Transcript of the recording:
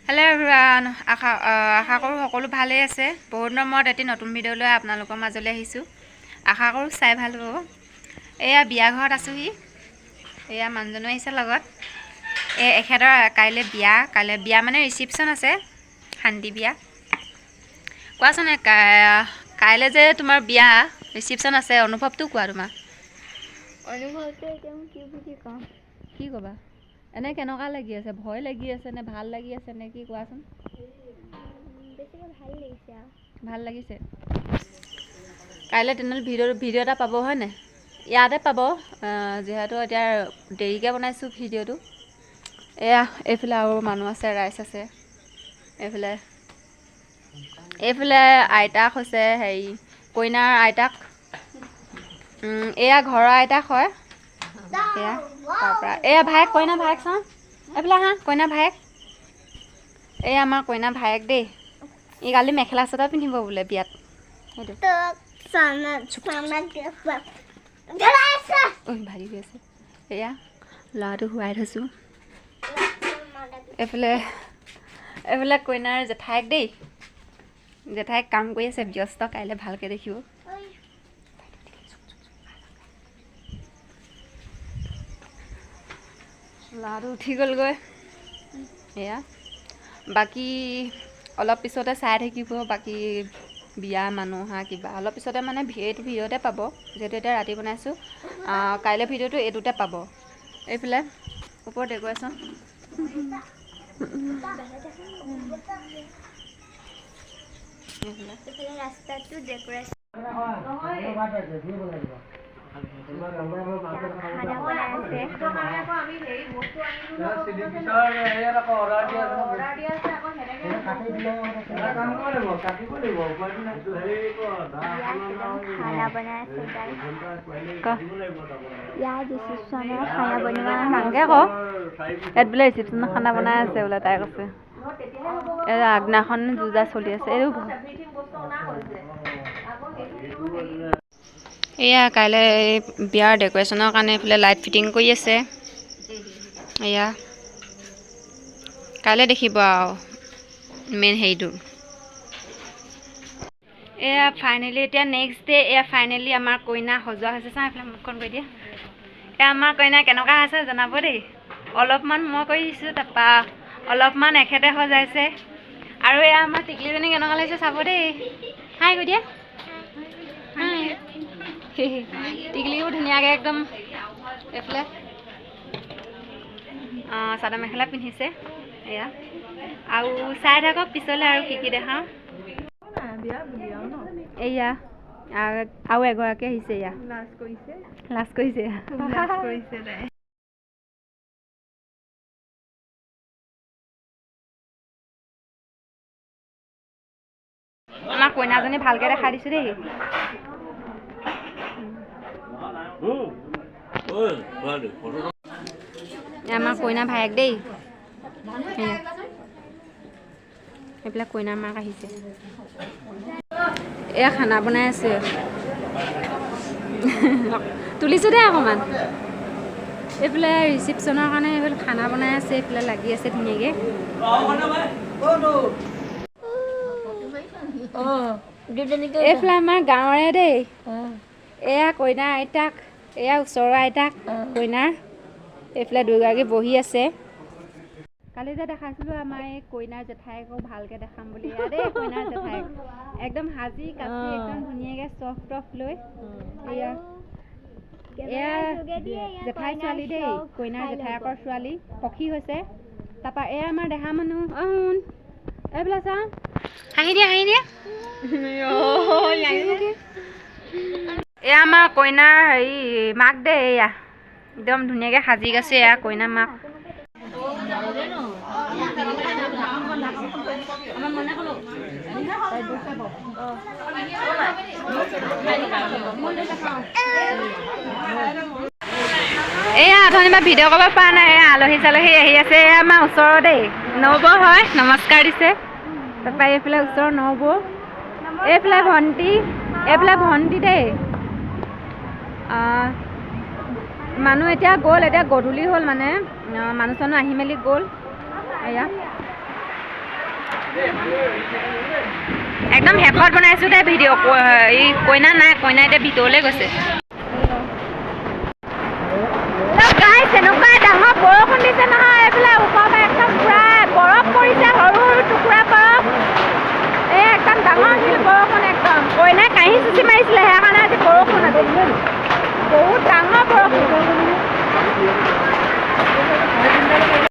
Hello' everyone, আশা কৰোঁ সকলো ভালেই আছে। বহুত দিনৰ মূৰত এটি নতুন ভিডিঅ' লৈ আপোনালোকৰ মাজলৈ আহিছোঁ। আশা কৰোঁ চাই ভাল পাব। এয়া বিয়া ঘৰত আছোহি। এয়া মানুহজনো আহিছে লগত। এই এখেতৰ কাইলৈ বিয়া, কাইলৈ বিয়া মানে ৰিচিপশ্যন আছে, শান্তি বিয়া। কোৱাচোন, কাইলৈ যে তোমাৰ বিয়া ৰিচিপশ্যন আছে, অনুভৱটো কোৱা তোমাৰ। অনুভৱটো এতিয়া মই কি বুলি কওঁ? কি ক'বা? এনে কেনেকুৱা লাগি আছে? ভয় লাগি আছে নে ভাল লাগি আছে নে কি, কোৱাচোন? বেছিকৈ ভাল লাগিছে আৰু। ভাল লাগিছে। কাইলৈ তেনেহ'লে ভিডিঅ' এটা পাব হয়নে? ইয়াতে পাব, যিহেতু এতিয়া দেৰিকৈ বনাইছোঁ ভিডিঅ'টো। এয়া এইফালে আৰু মানুহ আছে, ৰাইজ আছে। এইফালে এইফালে আইতাক হৈছে, হেৰি কইনাৰ আইতাক। এয়া ঘৰৰ আইতাক হয়। এয়া তাৰপৰা এয়া ভায়েক, কইনা ভায়েক চাওঁ এইফালে। হা, কইনা ভায়েক, এয়া আমাৰ কইনা ভায়েক দেই। ই কালি মেখেলা চাদৰ পিন্ধিব বোলে বিয়াত। সেইটো ভাগি আছে। এয়া ল'ৰাটো শুৱাই থৈছোঁ। এইফালে এইফালে কইনাৰ জেঠায়েক দেই। জেঠায়েক কাম কৰি আছে ব্যস্ত, কাইলৈ ভালকৈ দেখিব। ল'ৰাটো উঠি গ'লগৈ। এয়া বাকী অলপ পিছতে চাই থাকিব। বাকী বিয়া মানুহ হা কিবা অলপ পিছতে মানে এইটো ভিডিঅ'তে পাব, যিহেতু এতিয়া ৰাতি বনাইছোঁ। কাইলৈ ভিডিঅ'টো এইটোতে পাব। এইফালে ওপৰত ডেক'ৰেশ্যন। এইফালে ৰাস্তাটো ডেক'ৰেশ্যন, খানা বনাই আছে। খানা বনাই আছে। ইয়াত ৰিচিপশ্যনৰ খানা বনোৱা। ভালকৈ ক। ইয়াত বোলে ৰিচিপশ্যনৰ খানা বনাই আছে বোলে, তাই কৈছে। এই আগদিনাখন যুঁজা চলি আছে। এইটো এয়া কাইলৈ বিয়াৰ ডেক'ৰেশ্যনৰ কাৰণে এইফালে লাইট ফিটিং কৰি আছে। এয়া কাইলৈ দেখিব আৰু মেইন হেৰিটো। এয়া ফাইনেলি এতিয়া নেক্সট ডে। এয়া ফাইনেলি আমাৰ কইনা সজোৱা হৈছে। চাওঁ এইফালে মুখখন কৰি দিয়া। এয়া আমাৰ কইনা কেনেকুৱা হৈছে জনাব দেই। অলপমান মই কৰি দিছোঁ, তাৰপৰা অলপমান এখেতে সজাইছে। আৰু এয়া আমাৰ টিকলিজনী কেনেকুৱা লাগিছে চাব দেই। হাই কৈ দিয়া। হাই। টিকলিও ধুনীয়াকৈ একদম এইফালে চাদৰ মেখেলা পিন্ধিছে। এয়া আৰু চাই থাকক পিছলৈ আৰু কি কি দেখাওঁ। এয়া আৰু এগৰাকী আহিছে। এয়া লাজ কৰিছে। আমাৰ কইনাজনী ভালকৈ দেখাই দিছোঁ দেই। আমাৰ কইনা ভায়েক দেই। এইবিলাক কইনাৰ মাক আহিছে। এয়া খানা বনাই আছে। তুলিছোঁ দেই অকণমান। এইফালে ৰিচিপশ্যনৰ কাৰণে এইফালে খানা বনাই আছে। এইফালে লাগি আছে ধুনীয়াকৈ। এইফালে আমাৰ গাঁৱৰে দেই। এয়া কইনা আইতাক, এয়া ওচৰৰ আইতাক কইনাৰ। এইফালে দুগৰাকী বহি আছে। কালি যে দেখাইছিলোঁ আমাৰ এই কইনাৰ জেঠায়েকো ভালকৈ দেখাম বুলি। এয়া দেই কইনাৰ জেঠায়েক, একদম সাজি কাচি একদম ধুনীয়াকৈ চফ টফ লৈ। এয়া এয়া জেঠাই ছোৱালী দেই, কইনাৰ জেঠায়েকৰ ছোৱালী সখী হৈছে। তাৰপৰা এয়া আমাৰ দেহা মানুহ। অঁ শুন, এইফালে চাওঁ, হাঁহি দিয়া, হাঁহি দিয়া। এয়া আমাৰ কইনাৰ হেৰি মাক দেই। এয়া একদম ধুনীয়াকৈ সাজি গৈছে। এয়া কইনাৰ মাক। এয়া অথনি পৰা ভিডিঅ' কৰিব পৰা নাই। এয়া আলহী চালহী আহি আছে। এয়া আমাৰ ওচৰৰ দেই নবৌ হয়, নমস্কাৰ দিছে। তাৰপৰা এইফালে ওচৰৰ নবৌ, এইফালে ভণ্টি, এইফালে ভণ্টি দেই। মানুহ এতিয়া গ'ল, এতিয়া গধূলি হ'ল মানে মানুহ চানুহ আহি মেলি গ'ল। এয়া একদম শেষত বনাইছোঁ দেই ভিডিঅ'। এই কইনা নাই, কইনা এতিয়া ভিতৰলৈ গৈছে।